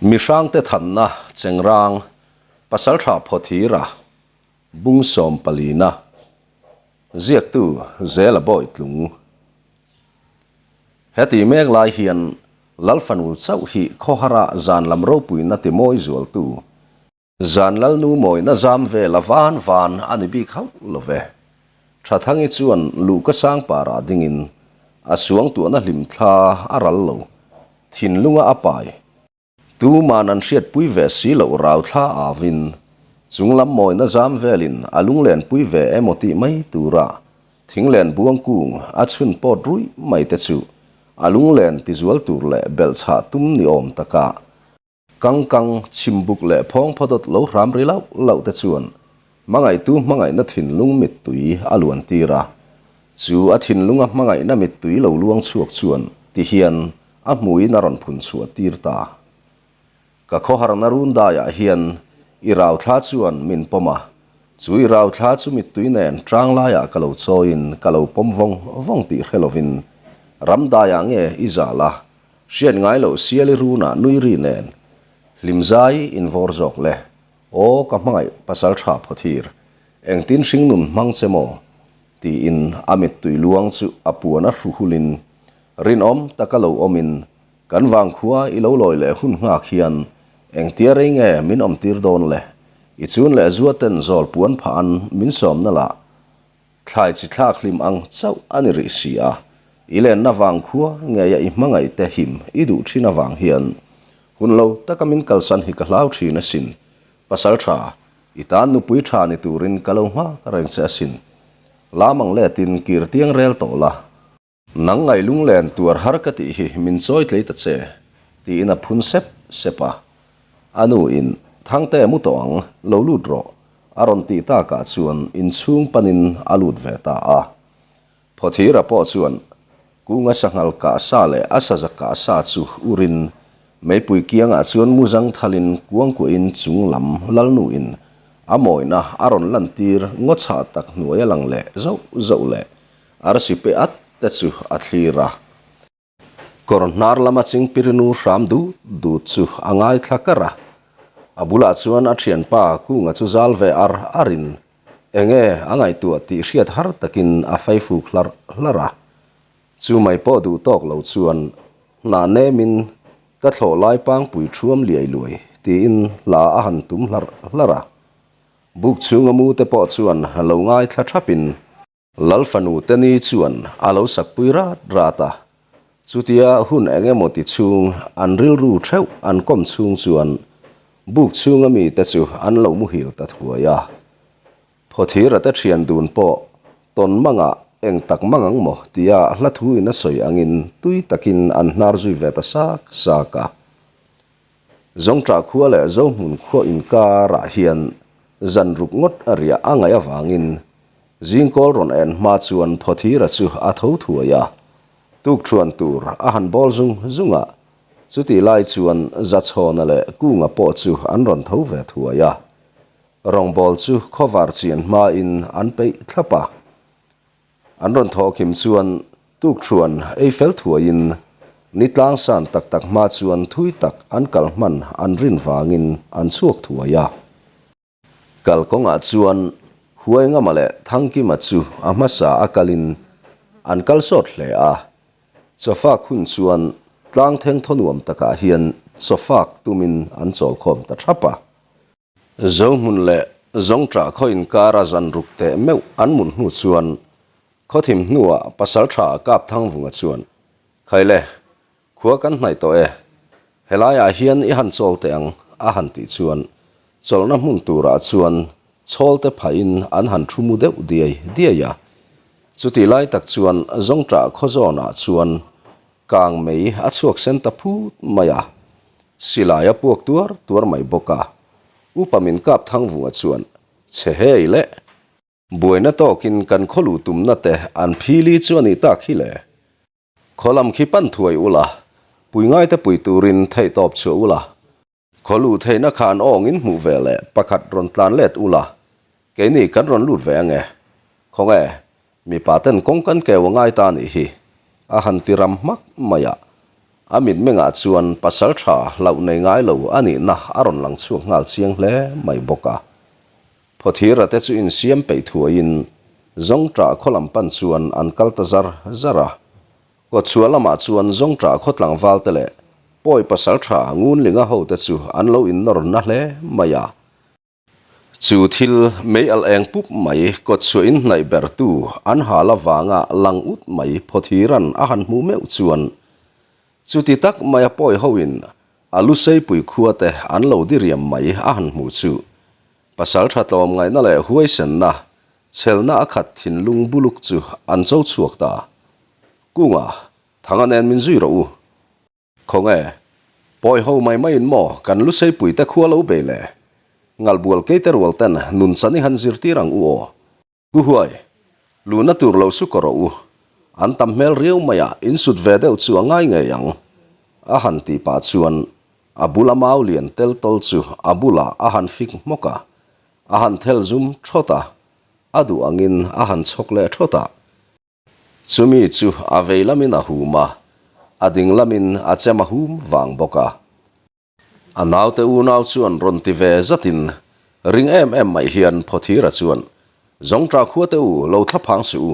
Mihrangte thanna chengrang Pasaltha Phawthira bung sawmpalina ziaktu Zela Bawitlung. Heti mek lai hian Lalfanu chauh hi khawhara zan lam ropuina ti mawi zualtu Zan Lalnu mawina zam vel a van van a ni bik hauh lo ve. Thathangi chuan luhka sang parah dingin a suangtuahna hlim thla a ral lo. Thinlunga a pai. Tuman an hriatpui ve si loh rau thla avin chunglam mawina zam velin a lunglenpui ve emaw tih mai tura thinglen buang kung a chhun pawt ruih mai te chu a lunglen tizual tur leh belhchhah tum ni awm taka Kang kang, chhimbuk leh phawngphaw dawt lo hram ri lauh lauh te chuan hmangaihtu hmangaihna thinlung mittui a luan tir a. Chu a thinlunga hmangaihna mittui lo luang chhuak chuan ti hian a hmuiin a rawn phun chhuah tir ta. Ka khawharna run daiah hian i rauthla chuan min pawm a, chu i rauthla chu mittui nen tang laiah ka lo chawiin ka lo pawm vawng vawng tih hre lovin ram daiah nge i zal a, Hriat ngai loh siali runah nui ri nen hlim zai in vawr zawk le. Aw ka hmangaih pasal tha phawthir, engtin hringnun hmang che maw? tiin a mittui luang chu a puan a hru hulin rinawm taka lo awmin kan vangkhua i lo lawi leh hun nghak hian engtia rei nge min awmtir dawn le? I chun leh zuaten zawl puan phah an min sawmna lah Thlai chi thlak hlim ang chauh a ni rih si a, i lenna vang khua ngeia i hmangaih te him i duh thin avang hian hun lo taka min kalsan hi ka hlau thin asin. Pasal tha, i tan nupui tha ni turin ka lo nghak reng che asin. Lam ang letin kir tiang rel tawh la. Nang ngaih lunglen tuar har ka tih hi min chawi tlei ta che, tiin a phun sep sep a. A nu in, Thangte mu tawh ang, lo lut rawh, a rawn tih takah chuan inchhung panin a lut ve ta a. Phawthira pawh chuan Kunga sanghal kah sa leh a saza kah sa chu urin meipui kiangah chuan mu zangthalin kuangkuahin chung lam Lalnu in a mawina a rawn lantir ngaw chhah tak hnuai a lang leh zauh zauh leh Arsi pe at te chu a thlir a. Kawr hnar lama chingpirinu hram dut dut chu a ngaithla kar a. A bulah chuan a thianpa Kunga chu zal ve ar arin enge a ngaihtuah tih hriat har takin a faifuk hlarh hlarh a. Chu mai pawh duh tawk lo chuan hnah nemin ka thlawh lai pangpui thuam liai luai tiin hla a han tum hlarh hlarh a. Buk chhunga mu te pawh chuan lo ngaithla thapin Lal fanu te ni chuan a lo sakpui rat rat a, chutia hun eng emaw ti chhung an rilru theuh an kawm chhung chuan buk chhunga mite chu an lo muhil ta thuai a. Phawthira te thian dun pawh tawn mangah eng tak mang ang maw tia hla thu in a sawi angin tui takin an hnar zui ve ta sak sak a. Zawngṭah khua leh Zohmun khua inkarah hian zan ruk ngawt a riah a ngaih avangin zingkawl rawn en hma chuan Phawthira chu a tho thuai a, tukṭhuan tur a han bawl zung zung a, chutih lai chuan Zachhawna leh Kunga pawh chu an rawn tho ve thuai a, rawngbawl chu khawvar chian hmain an peih thlap a. An rawn thawh kim chuan tukṭhuan ei fel thuaiin ni tlang san tak tak hma chuan thui tak an kal hman an rin vangin an chhuak thuai a. Kal kawngah chuan Huaingama leh Thangkima chu a hmasa a kalin an kal sawt hle a. Chawfak hun chuan tlang theng thaw nuam takah hian chawfak tumin an chawlkhawm ta thap a. Zohmun leh Zawngṭah khaw inkara zan ruk teh meuh an mut hnu chuan khawthim hnuah Pasalṭha Kapthangvunga chuan, Khaile, khua kan hnaih tawh e, helaiah hian i han chawl teh ang, a han tih chuan chawlhna hmun turah chuan chhawlte phahin an han thu mu deuh diai diai a. Chutih lai tak chuan Zawngṭah khaw zawnah chuan kang mei a chhuak sen ta phut mai a, silai a puak tuar tuar mai bawk a. Upa min kap Thangvunga chuan, Che hei le! Buaina tawkin kan khaw luh tumna te an phili chu a nih tak hi le. Khaw lam khi pan thuai ula, pui ngaite pui turin theihtawp chhuah ula, Khaw luh theihna kha an awngin hmuh ve leh pakhat rawn tlan let ula, keini kan rawn lut ve ange. Khawnge, mipa ten kawng kan keu a ngai ta nih hi, a han ti ram hmak mai a. A mitmengah chuan pasalṭha hlauh nei ngai lo a nihna a rawn lang chhuak nghal chiang hle mai bawk a. Phawthira te chu insiam peih thuaiin Zawngṭah khaw lam pan chuan an kal ta zar zar a. Kawtchhuah lamah chuan Zawngṭah khaw tlangval te leh Pawi pasalṭha Ngunlinga hote chu an lo innawr na hle mai a. Chu thil mei alh eng pup mai kawtchhuah in hnaih bertu an hal avanga lang ut mai Phawthiran a han hmuh meuh chuan chuti tak maia pawi hoin a luseipui khua te an lo diriam mai a han hmuh chu pasaltha tlawmngaihna leh huaisenna chhelna a khat thinlung buluk chu an cho chhuak ta. Kunga, Thanga nen min zui rawh u. Khawnge, pawi ho mai maiin maw kan Luseipui te khua lo bei le? Ngalbual keite rual ten nun chan i han zirtir ang u aw. Ku huai, luhna tur lo su kaw rawh u. An tam hmel riau mai a, in sut ve deuh chu a ngai ngei ang. A han tih pah chuan a bula mau lian tel tawl chu a bulah a han fik hmawk a, a han thel zum thawt a, a duh angin a han chhawk leh thawt a. Chumi chu a vei lamin a hum a, a ding lamin a chem a hum vang bawk a. A naute unau chuan rawn ti ve zatin ring em em mai hian Phawthira chuan, Zawngṭah khua te u, lo thla phang suh u.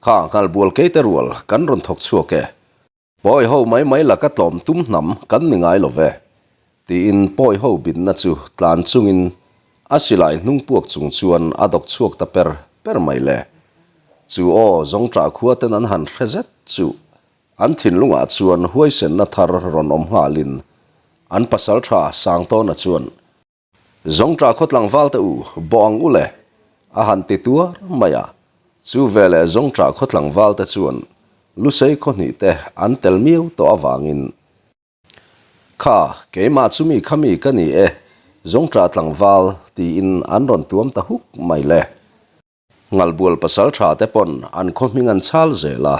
Kha nghalbual keite rual kan rawn thawk chhuak e. Pawi ho mai mai laka tlawm tum hnam kan ni ngai lo ve, tiin pawi ho bitna chu tlan chungin a silai hnung puak chung chuan a dawk chhuak ta per per mai le. Chu aw zawngṭah khua ten an han hre zet chu an thinlungah chuan huaisenna thar rawn awm nghalin an pasalṭha Sangtawna chuan Zawngṭah khaw tlangval te u, bawh ang u le, a han ti tuar mai a. Chu veleh Zawngṭah khaw tlangval te chuan Lusei khaw hnih te an tel miau tawh avangin, Kha, keimah chu mi kha mi ka ni e, Zawngṭah tlangval, tiin an rawn tuam ta huk mai le. Ngalbual pasal tha te pawn an khaw hming an chhal zel a,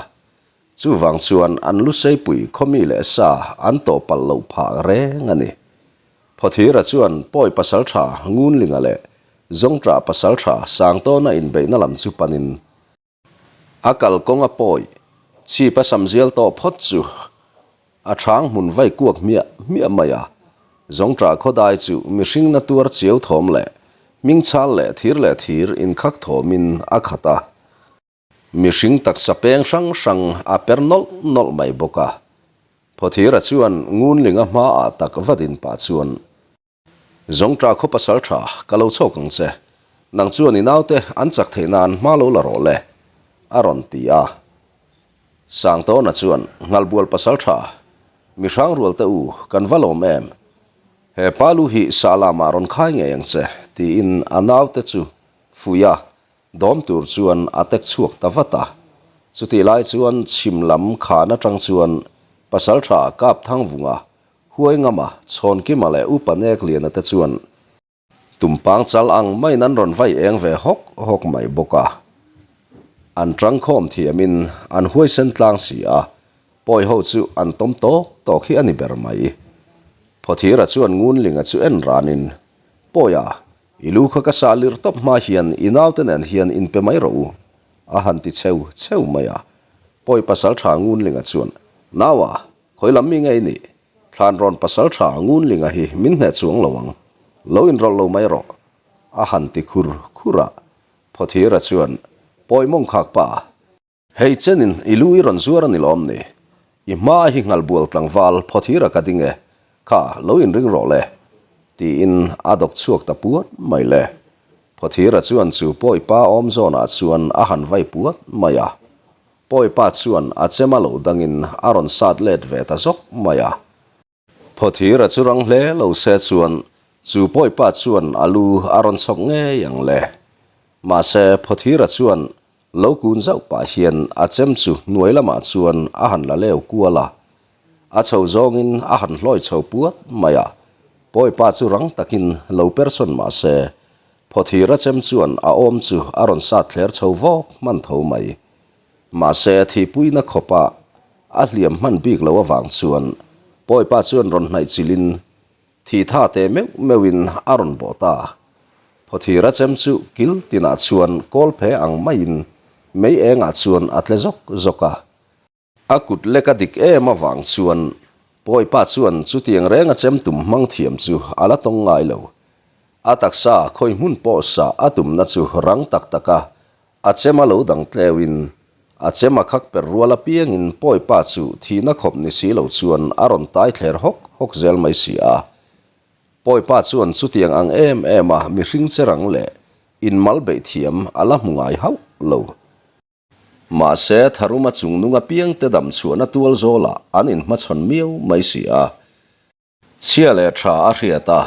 chuvang chuan an Luseipui khaw mi leh sa an tawh palh loh phah reng a ni. Phawthira chuan Pawi pasal tha Ngunlinga leh Zawngṭah pasal tha Sangtawna inbeihna lam chu panin a kalkawng a pawi chhip a sam zial tawh phawt chu A chhang hmun vai kuak hmiah hmiah mai a, Zawngṭah khawdai chu mihring na tuar chiau thawm leh hming chal leh thir leh thir inkhak thawmin a khat a. Mihring taksa peng hrang hrang a per nawlh nawlh mai bawk a. Phawthira chuan Ngunlinga hmaah tak va din pah chuan, Zawngṭah khaw pasal ṭha, ka lo chhawk ang che. Nang chuan i naute an chak theih nan hma lo la rawh le, a rawn ti a. Sangtawna chuan, Nghalbual pasal ṭha, mi hrang rual te u, kan va lawm em? He pa lu hi sah lamah rawn khai ngei ang che, tiin a naute chu fuih a, dawm tur chuan a tek chhuak ta vat a. Chutih lai chuan chhim lam khan aṭang chuan pasal ṭha Kapthangvunga Huaingama, Chhawnkima leh Upa Nekliana te chuan tumpang chal ang maiin an rawn vai eng ve hawk hawk mai bawk a. An tangkhawm thiamin an huaisen tlang si a, pawi ho chu an tawm tawk tawk hi a ni ber mai. Phawthira chuan Ngunlinga chu en ranin, Pawia, i lu kha ka sah lirh tawp hma hian i naute nen hian inpe mai rawh u, a han ti cheu cheu mai a. Pawi pasaltha Ngunlinga chuan, Naua, Khawi lam mi nge i nih? Thlan rawn pasal tha Ngunlinga hi min hneh chuang lo ang. Lo inrawlh lo mai rawh. A han ti khur khur a. Phawthira chuan, Pawi mawng khak pa, hei chenin i lu i rawn zuar a ni lawm ni? I hma hi nghalbual tlangval Phawthira ka ding e, kha lo inring rawh le. Tiin a dawk chhuak ta puat mai le. Phawthira chuan chu pawi pa awm zawnah chuan a han vai puat mai a. Pawipa chuan a chem a lo dangin a rawn sat let ve ta zawk mai a. Phawthira chu rang hle lo se chuan chu Pawipa chuan a lu a rawn chhawk ngei ang le. Mahse Phawthira chuan lo kun zauh pah hian a chem chu hnuai lamah chuan a han la leu kual a. A chho zawngin a han hlawi chho puat mai a. Pawipa chu rang takin lo persawn mah se Phawthira chem chuan a awm chu a rawn sat thler chho vawk hman tho mai. Mahse, thihpuina khawpa a hliam hman bik lo avang chuan Pawipa chuan rawn hnaih chilhin thih tha teh meuh meuhin a rawn bawh ta. Phawthira chem chu kil tinah chuan kawl phe ang maiin mei engah chuan a tle zawk zawk a. A kut lek a dik em avang chuan. Pawipa chuan chutiang renga chem tum hmang thiam chu a la tawng ngai lo. A taksa khawi hmun pawh sah a tumna chu rang tak taka a chem a lo dang tleuin a chem a khak per rual apiangin Pawipa chu thihna khawp ni si lo chuan a rawn tai thler hawk hawk zel mai si a. Pawipa chuan chutiang ang em em a mihring che rang leh inmal beih thiam a la hmu ngai hauh lo. Mahse, tharuma chungnung apiangte dam chhuahna tual zawlah an inhmachhawn miau mai si a. Chhia leh tha a hriat a,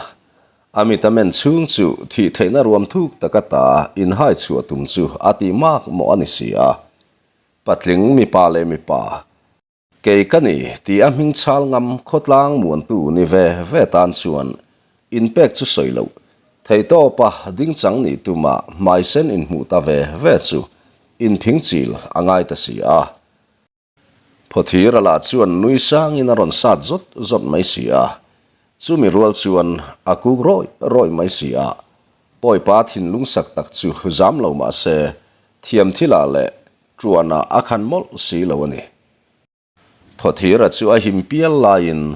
a mit a men chhung chu thih theihna ruam thuk taka ta inhai chhuah tum chu a tih mak mawh a ni si a. Patling mipa leh mipa. Kei ka ni tih a hming chhal ngam khawtlang muantu ni ve ve tan chuan inpek chu sawi loh. Theihtawpa dingchang nih tuma hmaisen inhmuh ta ve ve chu inphing chil a ngai ta si a. Phawthira lah chuan nui sangin a rawn sat zawt zawt mai si a. Chumi rual chuan a kuk rawih rawih mai si a. Pawipa thinlung sak tak chu zam lo mah se thiam thilah leh Ṭuanah a khan mawlh si lo a ni. Phawthira chu a him pial laiin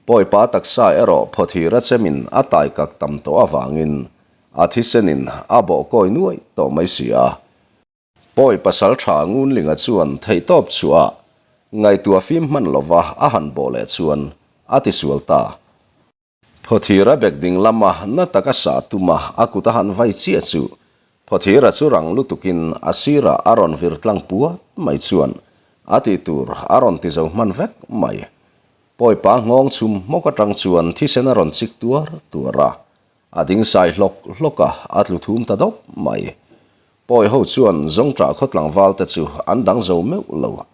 Pawipa taksa erawh Phawthira chemin a taikak tam tawh avangin a thisenin a bawh kawi nuai tawh mai si a. Pawi pasal ṭha Ngunlinga chuan theihtawp chhuah ngaihtuah fim hman lova a han bawh leh chuan a tisual ta. Phawthira bek ding lama na taka sah tuma a kut a han vai chiah chu Phawthira chu rang lutukin a sirah a rawn vir tlang puat mai chuan a tih tur a rawn ti zo hman vek mai. Pawipa nghawng chhum hmawk atang chuan thisen a rawn chik tuar tuar a, a ding sai hlawk hlawk a, a tlu thum ta dawp mai. Pawi ho chuan Zawngṭah khaw tlangval te chu an dang zo meuh lo.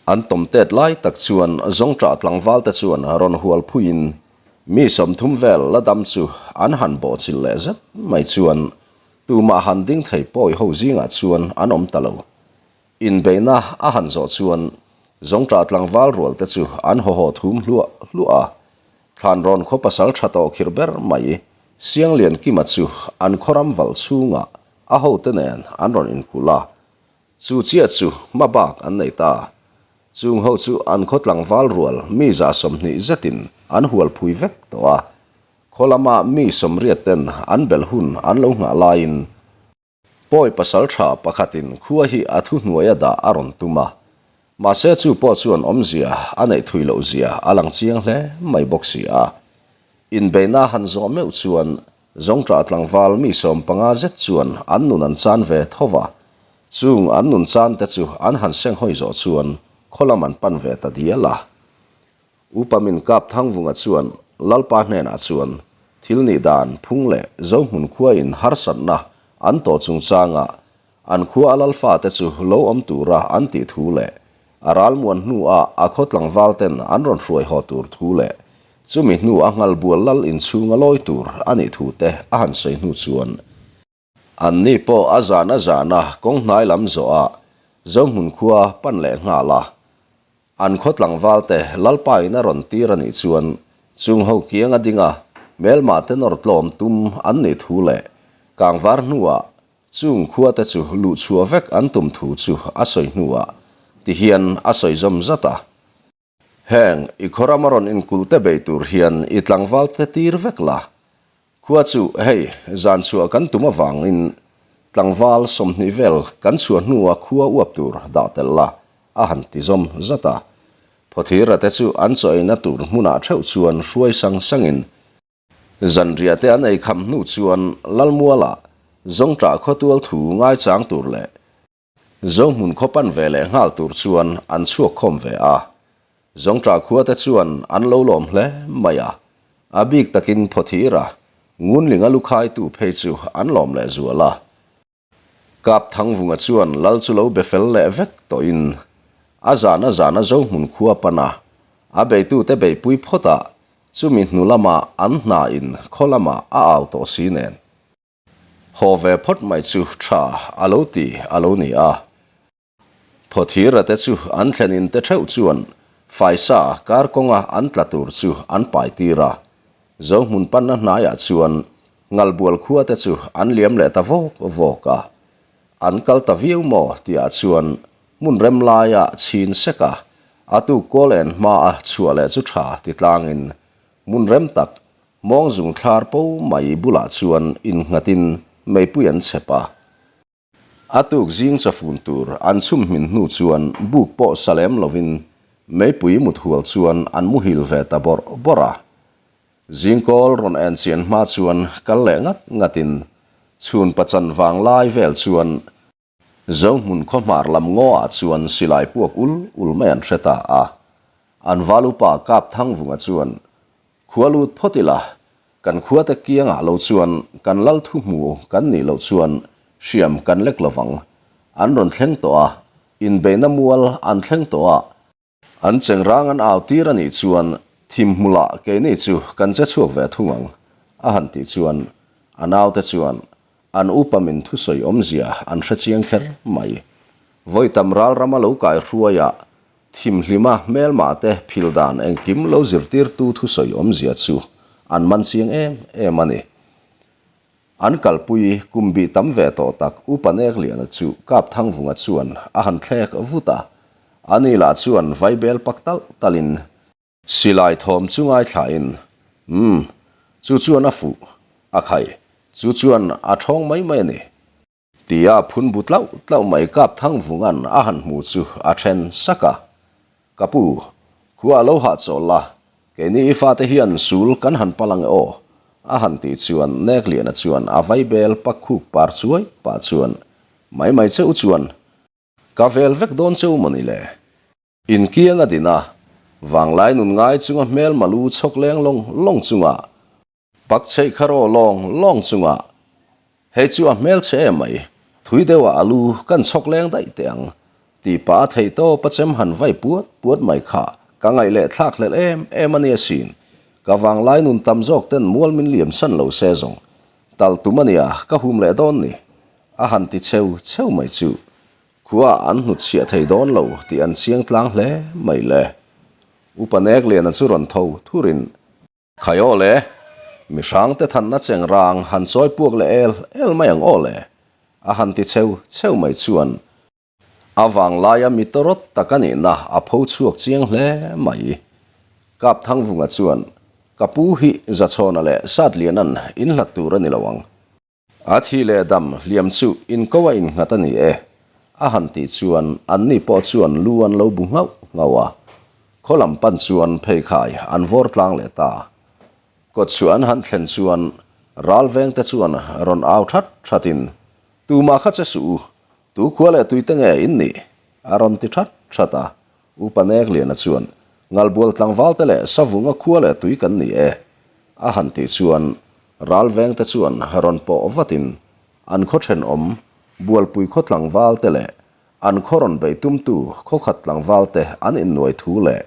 An tawm tet lai tak chuan Zawngṭah tlangval te chuan rawn hual phuiin mi 30 vel la dam chu an han bawhchilh leh zet mai chuan tumah han ding thei pawi ho zingah chuan an awm ta lo. Inbeihna a han zawh chuan Zawngṭah tlangval rual te chu an haw haw thum hluah hluah a, Thlanrawn khaw pasal ṭha tawh khir ber mai Siangliankima chu an khaw ram valh chhungah a hote nen an rawn inkulh a, Chu chiah chu hma bak an nei ta. Chung ho chu an khaw tlangval rual mi 20 zetin an hual phui vek tawh a. Khaw lama mi 80 ten an belh hun an lo nghah laiin Pawi pasaltha pakhatin khua hi a thuhnuaia dah a rawn tum a. Mahse chu pawh chuan awmzia a neih thui loh zia a lang chiang hle mai bawk si a. Inbeihna han zawh meuh chuan Zawngṭah tlangval mi 15 zet chuan an nun an chan ve tho va, chung an nun chan te chu an han senghawi zawh chuan khaw lam an pan ve ta dial a. Upa min kap Thangvunga chuan Lalpa hnenah chuan thil nih dan phung leh Zohmun khuain harsatna an tawh chungchangah An khua a lal fate chu lo awm tura an tih thu leh a ralmuan hnuah a khaw tlangval ten an rawn hruai haw tur thu leh chumi hnu a nghalbual lal inchhunga lawi tur a nih thu te a han sawi hnu chuan an ni pawh a zan a zan a kawng hnai lam zawh ah Zohmun khua pan leh nghal a an khaw tlangval te Lalpa in a rawn tir a nih chuan chung ho kiang a ding a hmelmah te nawr tlawm tum an nih thu leh kangvar hnuah Chung khuate chu luhchhuah vek an tum thu chu a sawi hnuah tihian a sawi zawm zat a. Heng, i khaw rama rawn inkulh te bei tur hian i tlangval te tir vek la. Khua chu hei, zan chhuah kan tum avangin tlangval 20 vel kan chhuah hnua khua uap tur dah tel la, a han ti zawm zat a. Phawthira te chu an chaw eina tur hmunah theuh chuan hruai sang sangin Zanriah te an ei kham hnu chuan Lalmuala Zawngṭah khawtual thu ngaichang tur leh Zohmun khaw pan ve leh nghal tur chuan an chhuak khawm ve a. Zawngṭah khua te chuan an lo lawm hle mai a, a bik takin Phawthira, Ngunlinga lukhaitu phei chu an lawm leh zual a. Kap Thangvunga chuan lal chu lo be fel leh vek tawhin a zan a zan a Zohmun khua pan a, a beitute beihpui phawt ah chumi hnu lama an hna in khaw lamah a au tawh si nen. Haw ve phawt mai chu tha a lo ti a lo ni a. Phawthira te chu an thlen in te theuh chuan faisa kar kawnga an tla tur chu an pai tir a. Zohmun panna hnaiah chuan Ngalbual khua te chu an liam leh ta vawk vawk a. An kal ta viau maw tihah chuan hmun rem laia chhin sek a. A tuk kawl en hma a chhuah leh chu tha ti tlangin hmun rem tak mawng zung thlar po mai bulah chuan innghatin meipui an chhep a. A tuk zing chawfun tur an chhum hmin hnu chuan buk pawh sa lem lovin meipui mut hual chuan an muhil ve ta bawrh bawrh a. Zingkawl rawn en chian hma chuan kal leh ngat ngatin chhun pachan vang lai vel chuan Zohmun khaw hmar lam ngaw ah chuan silai puak ul ul mai an hre ta a. An val upa Kap Thangvunga chuan, Khua lut phawt ila, kan khuate kiangah lo chuan kan lal thu hmu kan nih loh chuan hriam kan lek lovang. An rawn thleng tawh a, inbeihna mual an thleng tawh a, An chengrang an au tir a nih chuan thim hmulah keini chu kan che chhuak ve thung ang, a han tih chuan a naute chuan an upa min thusawi awmzia an hre chiang kher mai. Vawi tam ral rama lo kai hruaia thim hlima hmelmah te phil dan engkim lo zirtirtu thusawi awmzia chu an man chiang em em a ni. An kalpui kum bih tam ve tawh tak Upa Nekliana chu Kapthangvunga chuan a han thlek vut a, ani lah chuan vaibel pak talh talhin silai thawm chu ngaithlain, Umm, chu chuan a fuh, a khai, chu chuan a thawng mai mai a ni. Tia phun bu tlauh tlauh mai Kapthangvunga'n a han hmu chu a then sak a, Ka pu, khua lo hahchawl la, keini i fate hian sul kan han pal ang e aw, a han tih chuan Nekliana chuan a vaibel pak khuk par chuai pah chuan mai mai cheu chuan ka vel vek dawn cheu maw ni le? Inkiang a din a, vanglai nun ngai chunga hmelma lu chhawk leng lawng lawng chunga Pak chheih kha raw lawng lawng chungah, Hei chu a hmel che em mai, thui deuhah a lu kan chhawk leng daih teh ang, tih pah a theih tawp a chem han vai puat puat mai kha ka ngaih leh thlak hlelh em em a nia sin. Ka vanglai nun tam zawk ten mual min liam san lo se zawng. Tal tum a nia ka hum leh dawn ni. A han ti cheu cheu mai chu. Khua an hnut chhiah thei dawn lo tih an chiang tlang hle mai le. Upa Nekliana chu rawn tho thurin. Khai aw le, mi hrangte thanna cheng rang han chawi puak leh el el mai ang aw le, a han ti cheu cheu mai chuan a vanglaia mi tawrawt tak a nihna a pho chhuak chiang hle mai. Kapthangvunga chuan, Ka pu hi Zachhawna leh Satliana'n inhlat tur a ni lo ang. A thi leh dam hliam chu inko a innghat a ni e, a han tih chuan anni pawh chuan lu an lo bu nghauh nghauh a. Khaw lam pan chuan pheikhai an vawr tlang leh ta. Kawt chhuah an han thlen chuan ral vengte chuan rawn au that thatin, Tumah kha che suh u, tu khua leh tuite nge in nih? a rawn ti that that a. Upa Nekliana chuan, Ngalbual tlangvalte leh Savunga khua leh tui kan ni e, a han tih chuan ral vengte chuan rawn pawh vatin an khaw thenawm Bualpui khaw tlangvalte leh an khaw rawn beih tumtu khaw khat tlangvalte an innuai thu leh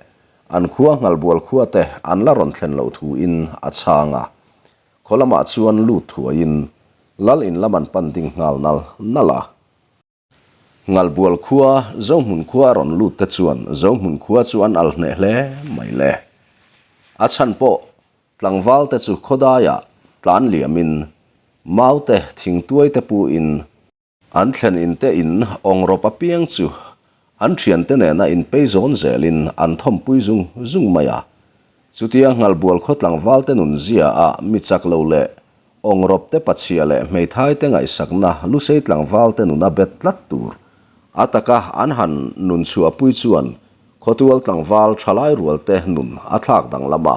an khua Ngalbual khuate an la rawn thlen loh thuin a chhang a. Khaw lamah chuan lut thuaiin Lal in lam an pan ding nghal nal nal a. Ngalbual khua, Zohmun khua a rawn lut te chuan Zohmun khua chu an al hneh hle mai le. A chhan pawh tlangval te chu khawdaiah tlan liamin mau te thingtuai te pu in an thlen in te in awngrawp apiang chu an thiante nena inpei zawn zelin an thawmpui zung zung mai a. Chutia Ngalbual khaw tlangval te nun zia ah mi chak lo leh Awngrawp te pachhia leh hmeithai te ngaihsakna Lusei tlangval te nuna bet tlat tur a taka an han nun chhuahpui chuan khawtual tlangval thalai rual te nun a thlak danglam a.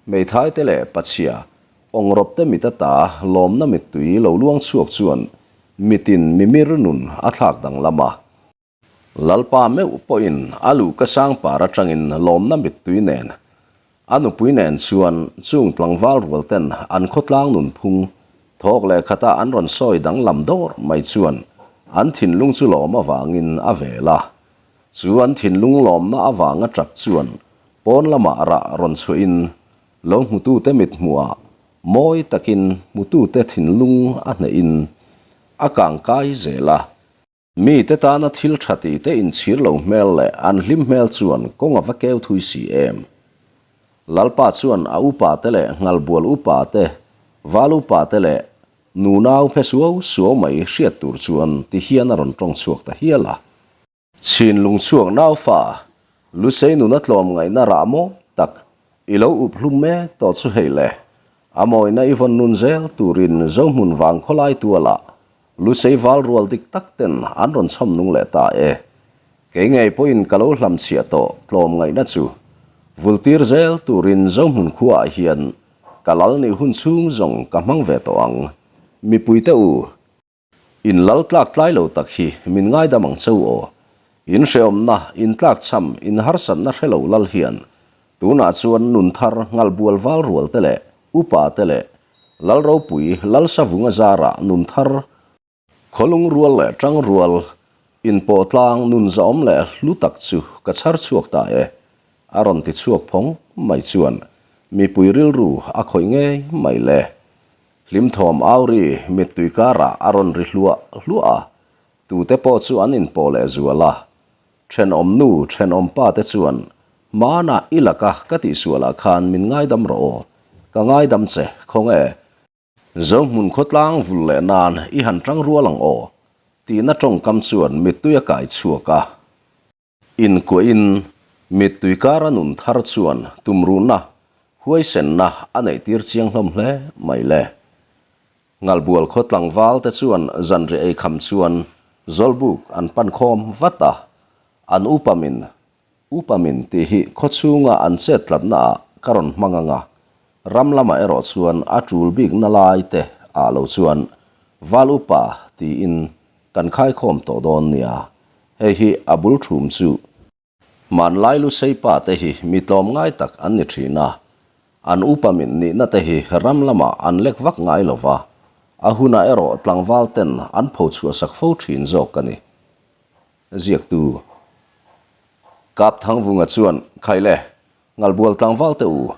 Hmeithai te leh pachhia Awngrawp te mit ata lawmna mittui lo luang chhuak chuan mitin mimir nun a thlak danglam a. Lalpa meuh pawhin a luhka sangpar atangin lawmna mittui nen a nupui nen chuan chung tlangval rual ten an khawtlang nunphung thawk leh khata an rawn sawi danglam dawr mai chuan an thinlung chu lawm avangin a vel a. Chu an thinlung lawmna avanga tap chuan pawn lamah rah rawn chhuahin lo hmutute mithmuhah mawi takin hmutute thinlung a hnehin a kangkai zel a. Mite tana thil tha tih te inchhir lo hmel leh an hlim hmel chuan kawng a va keu thui si em? Lalpa chuan a upa te leh Ngalbual upa te, Val upa te leh nunau phe suau suau mai hriat tur chuan ti hian a rawn tawng chhuak ta hial a. Chhinlung chhuak naufa. Lusei nuna tlawmngaihna rah mawi tak i lo up hlum mek tawh chu hei le, a mawina i vawn nun zel turin Zohmun vang khawlai tualah Lusei val rual dik tak ten an rawn chhawm nung leh ta e. Kei ngei pawhin ka lo hlamchhiah tawh tlawmngaihna chu vultir zel turin Zohmun khuaah hian ka lal nih hun chhung zawng ka hmang ve tawh ang. Mipuite u, in lal tlak tlai lo tak hi min ngaidam ang cheu aw. In hrehawmna, in tlakchham, in harsatna hre lo lal hian tunah chuan nun thar ngalbual val rual te leh upa te leh Lal ropui, Lal Savunga zarah nun thar, khawlung rual leh tang rual, inpawh tlang nun zahawm leh hlu tak chu ka chhar chhuak ta e, a rawn ti chhuak phawng mai chuan mipui rilru a khawih ngei mai le. Hlimthawm auri mittui karah a rawn ri hluah hluah a, tute pawh chu an inpawh leh zual a, Thenawm nu, thenawm pa te chuan, Hmanah i laka ka tihsualah khan min ngaidam rawh aw, ka ngaidam che, khawnge? Zohmun khawtlang vul leh nan i han tang rual ang aw, tihna tawngkam chuan mittui a kai chhuak a. Inkuahin mittui kara nun thar chuan tumruhna, huaisenna a neihtir chiang hlawm hle mai le. Ngalbual khaw tlangval te chuan zanriah ei kham chuan Zawlbuk an pan khawm vat a, an upa min, upa min tih hi khaw chhunga an chet tlatna ah ka rawn hmang ang a, ram lamah erawh chuan a tul bikna lai te ah lo chuan Val upa tiin kan khaikhawm tawh dawn nia, hei hi a bul thum chu. Hmanlai Lusei pa te hi mi tlawmngai tak an ni thin a, an upa min nihna te hi ram lamah an lek vak ngai lo va, a hunah erawh tlangval ten an pho chhuahsak fo thin zawk a ni. Ziaktu Kapthangvunga chuan, Khaile, Ngalbual tlangval te u,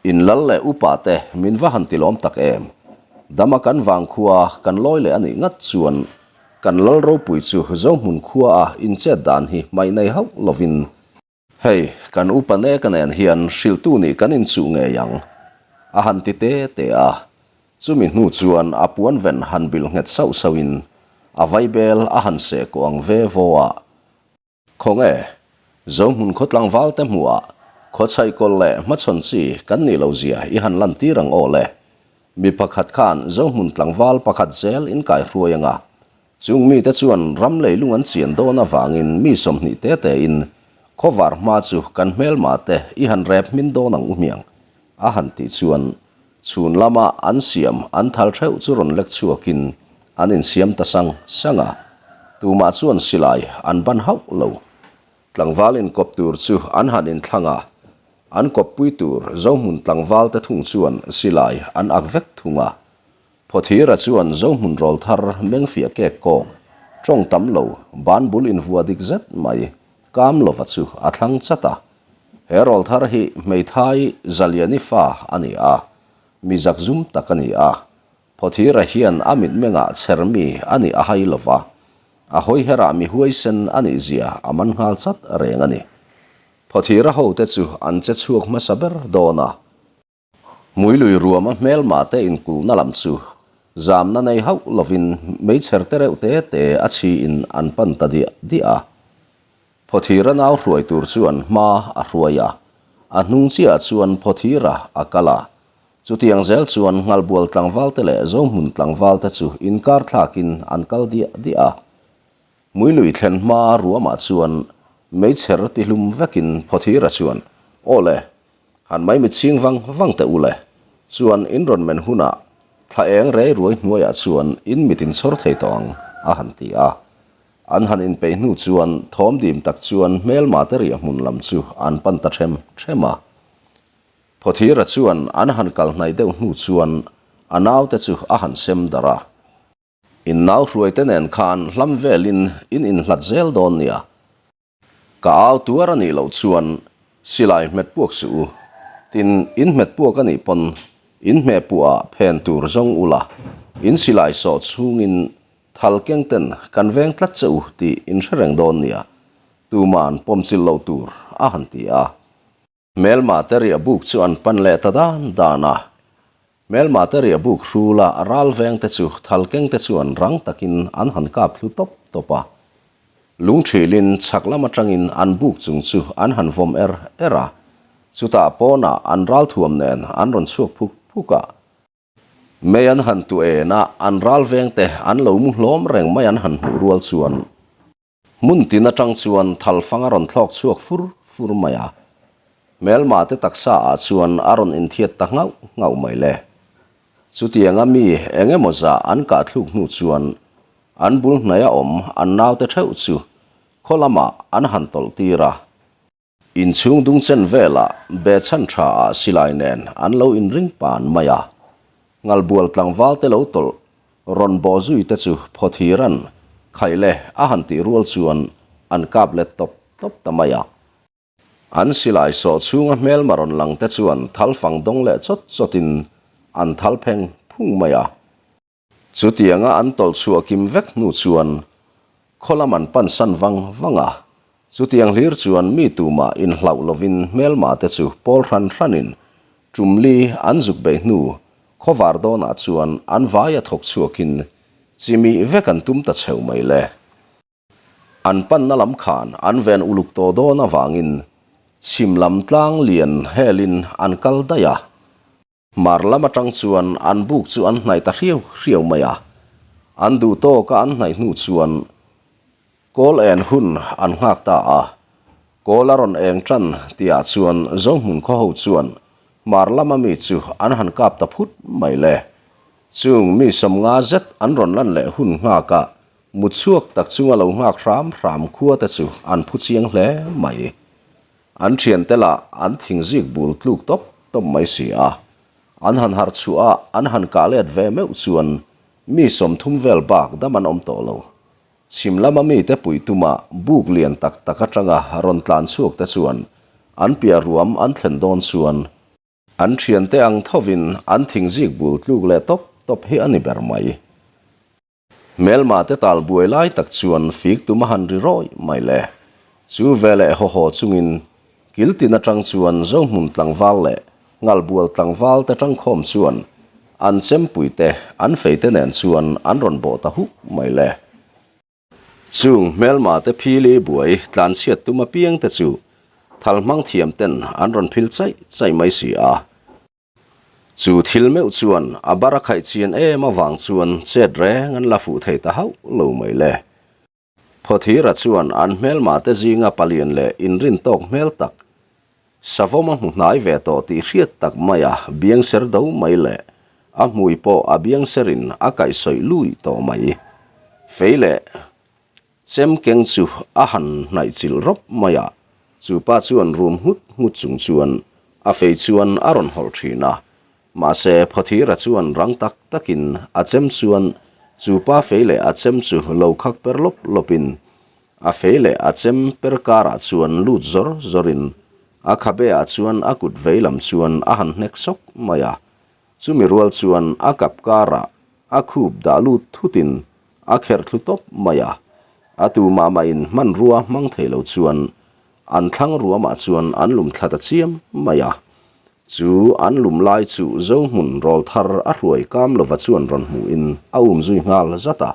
In lal leh upa te min va han tilawm tak em? Dama kan vangkhua kan lawi leh a nih ngat chuan kan lal ropui chu Zohmun khua a inchet dan hi hmaih nei hauh lovin hei kan upa neka nen hian hrilhtu nih kan inchuh ngei ang a han ti te te a. Chumi hnu chuan a puan ven han bilh nghet sauh sauhin a vaibel a han seh kawh ang ve vaw a. Khawnge, Zohmun khaw tlangval te hmuhah khawchhaihkawl leh hmachhawn chi kan nih loh zia i han lantir ang aw le. Mi pakhat khan Zohmun tlangval pakhat zel in kaihruai anga, chung mite chuan ram leilung an chian dawn avangin mi 20 te tein khawvar hma chu kan hmelma te i han rep hmin dawn ang u hmiang a han tih chuan Chhun lama an siam an thal theuh chu rawn lek chhuakin an insiam ta sang sang a, tumah chuan silai an ban hauh lo. Tlangval inkawp tur chu an han inthlang a, an kawppui tur Zohmun tlangval te thung chuan silai an ak vek thung a. Phawthira chuan Zohmun rawl thar mengfiah kek kawk, tawng tam lo, ban bul invuah dik zet mai, kam lova chu a thlang chat a. He rawl thar hi hmeithai Zaliani fa a ni a, mi zakzum tak a ni a. Phawthira hian a mitmengah chher mi a nih a hai lo va, a hawiherah mi huaisen a nih zia a man nghal chat reng a ni. Phawthira hote chu an che chhuak hmasa ber dawn a. Hmuilui ruama hmelma te inkulhna lam chu zamna nei hauh lovin meichher te reuh te te a chhiin an pan ta diah diah a. Phawthira nau hruai tur chuan hma a hruai a, a hnung chiahah chuan Phawthira a kal a. Chutiang zel chuan Nghalbual tlangval te leh Zohmun tlangval te chu inkar thlakin an kal diah diah a. Hmuilui thlen hma ruamah chuan meichher tihlum vekin Phawthira chuan, Aw le, Han mai mit ching vang vang teh u le. Chuan in rawn men hunah thla eng rei ruai hnuaiah chuan in mit in chhawr thei tawh ang, a han ti a. An han inpeih hnu chuan thawm dim tak chuan hmelma te riah hmun lam chu an pan ta ṭhem ṭhem a. Phawthira chuan an han kal hnaih deuh hnu chuan a naute chu a han sem darh a. In nau hruaite nen khan hlam velin in inhlat zel dawn nia. Ka au tuar a nih loh chuan silai hmet puak suh u. Tin, in hmet puak a nih pawn in hmeh puah ah phen tur zawng u la, in silai sawh chhungin thal keng ten kan veng tlat che u tih in hre reng dawn nia, tuman pawmchilh loh tur a han ti a. Hmelma te riah buk chu an pan leh ta dan dan a. Hmelma te riah buk hrula ral veng te chu thal keng te chuan rang takin an han kap thlu tawp tawp a. Lungṭhilin chhak lam aṭangin an buk chung chu an han vawm er er a, chutah pawnah an ralthuam nen an rawn chhuak phuk phuk a. Mei an han tu en a, an ral vengte an lo mu hlawm reng mai an han hmuh rual chuan hmun tin aṭang chuan thalfang a rawn thlawk chhuak fur fur mai a. Hmelma te taksa ah chuan a rawn inthiat ta nghauh nghauh mai le. Chutianga mi eng emaw zah an kah thluk hnu chuan an bul hnaia awm an naute theuh chu khaw lamah an han tawlh tir a. Inchhung dung chen velah behchhan tha ah silai nen an lo inring pan mai a. Ngalbual tlangval te lo tawlh rawn bawh zui te chu phawthiran khaih leh a han tih rual chuan an kap let tawp tawp ta mai a. An silai sawh chhunga hmelma rawn lang te chuan thal fang dawng leh chawt chawtin an thal pheng phung mai a. Chutianga an tawlh chhuah kim vek hnu chuan khaw lam an pan san vang vang a, chutiang hlir chuan mi tumah inhlauh lovin hmelma te chu pawl hran hranin tum li an zuk beih hnu khawvar dawnah chuan an vaia thawk chhuakin chimih vek an tum ta chheu mai le. An panna lam khan an ven uluk tawh dawn avangin chhim lam tlang lian helin an kal daih a. Hmar lam atang chuan an buk chu an hnaih ta hriau hriau mai a, an duh tawka an hnaih hnu chuan kawl en hun an nghak ta a. Kawl a rawn eng tan tihah chuan Zohmun khaw ho chuan hmar lama mi chu an han kap ta phut mai le. Chung mi 50 zet an rawn lan leh hun nghakah mutchhuak tak chunga lo nghak hram hram khua te chu an phu chiang hle mai. An thiante lah an thing zik bul tluk tawp tawp mai si a, an han harh chhuah a, an han kah let ve meuh chuan mi 30 vel bak dam an awm tawh lo. Chhim lama mite pui tuma buk lian tak tak atanga rawn tlan chhuak te chuan an piah ruam an thlen dawn chuan an thiante ang thovin an thing zik bul tluk leh tawp tawp hi a ni ber mai. Hmelma te tal buai lai tak chuan fik tum a han ri rawih mai le. Chu veleh haw haw chungin kil tin atang chuan Zohmun tlangval leh Ngalbual tlangval te tangkhawm chuan an chempui te an fei te nen chuan an rawn bawh ta huk mai le. Chung hmelma te phili buai tlanchhiat tum apiang te chu thal hmang thiam ten an rawn phil chaih chaih mai si a. Chu thil meuh chuan a bar a khaih chian em avang chuan chet reng an la fuh thei ta hauh lo mai le. Phawthira chuan an hmelma te zinga palian leh inrin tawk hmel tak, savawm a hmu hnai ve tawh tih hriat tak maia biang ser do mai leh a hmui pawh a biang serin a kaihsawih lui tawh mai. Fei leh Chem keng chu a han hnaih chilh rawp mai a, chu pa chuan rum nghut nghut chung chuan a fei chuan a rawn hawlh thin a. Mahse, Phawthira chuan rang tak takin a chem chuan chu pa fei leh a chem chu lo khak per lawp lawpin a fei leh a chem per karah chuan lut zawr zawrin a khabe ah chuan a kut vei lam chuan a han hnek sawk mai a. Chumi rual chuan a kap karah a khup dah lut thutin A kherh thlu tawp mai a, a tu mah mahin hmanrua hmang thei lo chuan an thlang ruamah chuan an lum thla ta chiam mai a. Chu an lum lai chu Zohmun rawl thar a hruai kam lova chuan rawn hmuhin a um zui nghal zat a.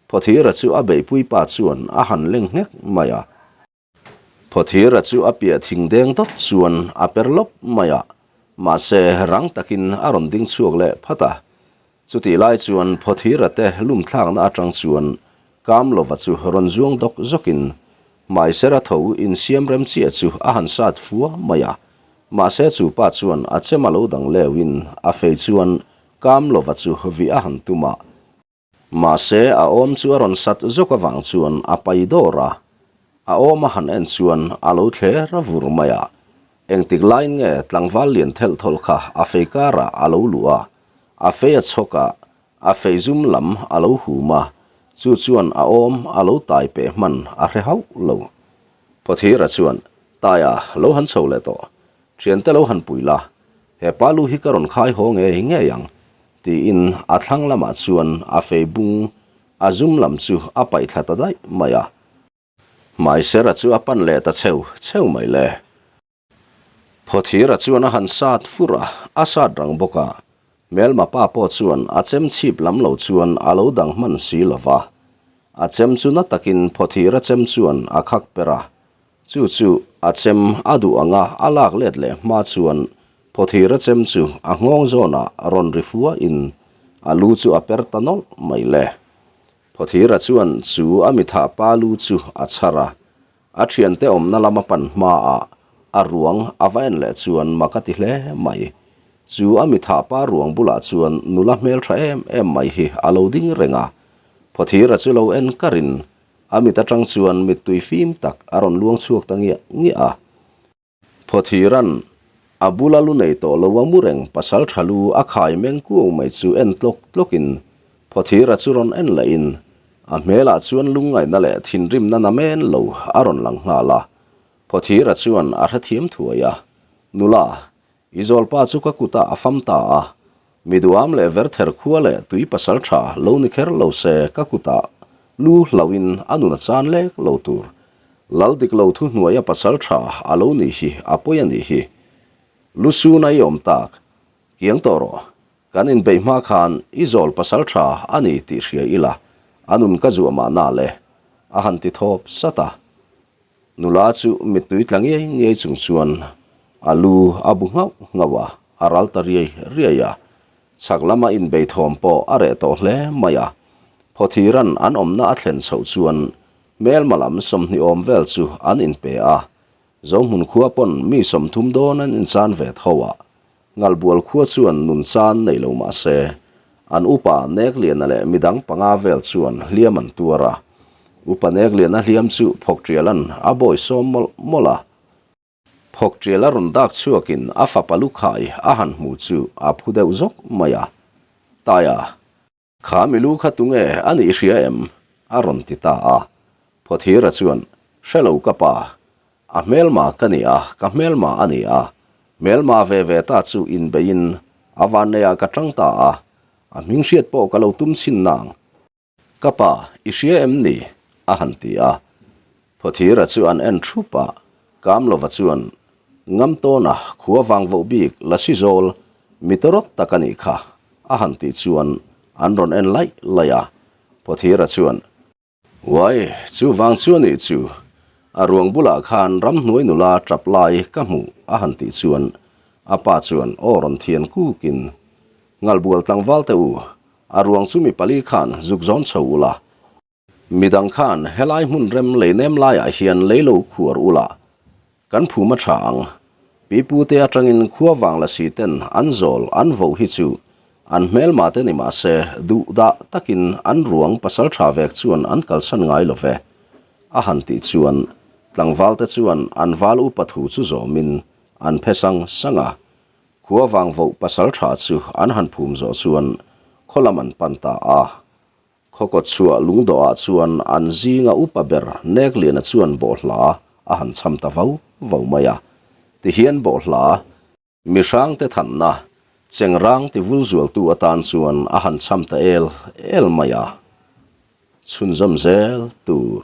Phawthira chu a beihpui pa chuan a han leng nghek mai a. Phawthira chu a piah thing deng dawt chuan a per lawp mai a, mahse rang takin a rawn ding chhuak leh phat a. Chutih lai chuan Phawthira te lum thlakna atang chuan Kamlova chu rawn zuang dawk zawkin Hmaisera tho insiam rem chiah chu a han sat fua mai a, mahse chu pa chuan a chem a lo dang leuhin a fei chuan Kamlova chu vih a han tum a. Mahse, a awm chu a rawn sat zawk avang chuan a pai dawr a, a awm a han en chuan a lo thler a vur mai a. Engtik laiin nge tlangval lian thelh thawlh kha a fei karah a lo luh a, a fei a chhawk a, a fei zum lam a lo hum a, chu chuan a awm a lo tai peh hman a hre hauh lo. Phawthira chuan, Taia, lo han chho leh tawh. Thiante lo han pui la, he pa lu hi ka rawn khai haw ngei ngei ang, tiin a thlang lamah chuan a fei bung a zum lam chu a paih thla ta daih mai a. Hmaisera chu a pan leh ta cheu cheu mai le. Phawthira chuan a han sat fur a, a sat rang bawk a. Hmelma pa pawh chuan a chem chhip lam lo chuan a lo dang hman si lo va. A chem chu na takin Phawthira chem chuan a khak per a. Chu chu a chem a duh anga a lak let leh hma chuan Phawthira chem chu a nghawng zawnah rawn ri fua in a lu chu a per ta nawlh mai le. Phawthira chuan chu a mithah pa lu chu a chhar a, A thiante awmna lama pan hmaah a ruang a va en leh chuan mak a ti hle mai. Chu a mithah pa ruang bulah chuan nula hmeltha em em mai hi a lo ding reng a. Phawthira chu lo en karin a mit atang chuan mittui fim tak a rawn luang chhuak ta ngiah ngiah a. Phawthiran a bula lu nei tawh lo a mu reng pasal tha lu a khai meng kuau mai chu en tlawk tlawkin Phawthira chu rawn en lehin a hmelah chuan lungngaihna leh thinrimna namen lo a rawn lang nghal a. Phawthira chuan a hrethiam thuai a, Nula, I zawlpa chu ka kutah a fam ta a, mi duham leh verther khua leh tui pasal tha lo ni kher lo se ka kutah lu hlauhin a nun a chan lek lo tur. Lal dik lo thu hnuaia pasal tha a lo nih hi a pawi a nih hi. Lu suna i awm tak, kiang tawh rawh. Kan inbeih hma khan i zawl pasal tha a ni tih hria ila a nun ka zuah mahna le, a han ti thawp sat a. Nula chu mittui tla ngiai ngiai chung chuan a lu a bu nghauh nghauh a, a ral ta riai riai a. Chhak lama inbei thawm pawh a reh tawh hle mai a. Phawthiran an awmna a thlen chhoh chuan hmelma lam 20 awm vel chu an inpe a. Zohmun khua pawn mi 30 dawn an inchan ve tho a. Ngalbual khua chuan nun chan nei lo mah se, an upa Nekliana leh midang panga vel chuan hliam an tuar a. Upa Nekliana hliam chu Phawkṭiala'n a bawi sawm mawlh mawlh a. Phawkṭiala rawn dak chhuakin a fapa lukhai a han hmu chu a phu deuh zawk mai a. Taia, Kha milu kha tunge a nih hria em? a rawn ti ta a. Phawthira chuan, Hre lo ka pa. A hmelma ka ni a, ka hmelma a ni a. Hmelma ve ve ta chu inbeiin a vanneiah ka tang ta a. A hming hriat pawh ka lo tum chhin nang. Ka pa, i hria em ni? a han ti a. Phawthira chu an en thup a, Kamlova chuan, Ngam tawna khua vang voh bik Lasi zawl mi tawrawt tak a nih kha, a han tih chuan an rawn en laih laih a. Phawthira chuan, Uai, chu vang chu a nih chu, a ruang bulah khan ramhnuai nula tap lai ka hmuh, a han tih chuan a pa chuan aw rawn thian kukin, Ngalbual tlangval te u, a ruang chu mi pali khan zuk zawn chho ula, Midang khan helai hmun rem lei nem laiah hian lei lo khuar ula, kan phum a tha ang. Pipute atangin khua vang la si ten an zawl an voh hi chu an hmelma te ni mah se duh dah takin an ruang pasal tha vek chuan an kalsan ngai lo ve. A han tih chuan tlangval te chuan an val upa thu chu zawmin an phe sang sang a. Khua vang voh pasal tha chu an han phum zawh chuan khaw lam an pan ta a. Khawkawt chhuah lungdawhah chuan an zinga upa ber Nekliana chuan bawhhla a han cham ta vau vau mai a. Tihian bawhhla, mihrangte thanna, chengrang ti vul zualtu atan chuan a han cham ta el el mai a. Chhunzawm zel tur.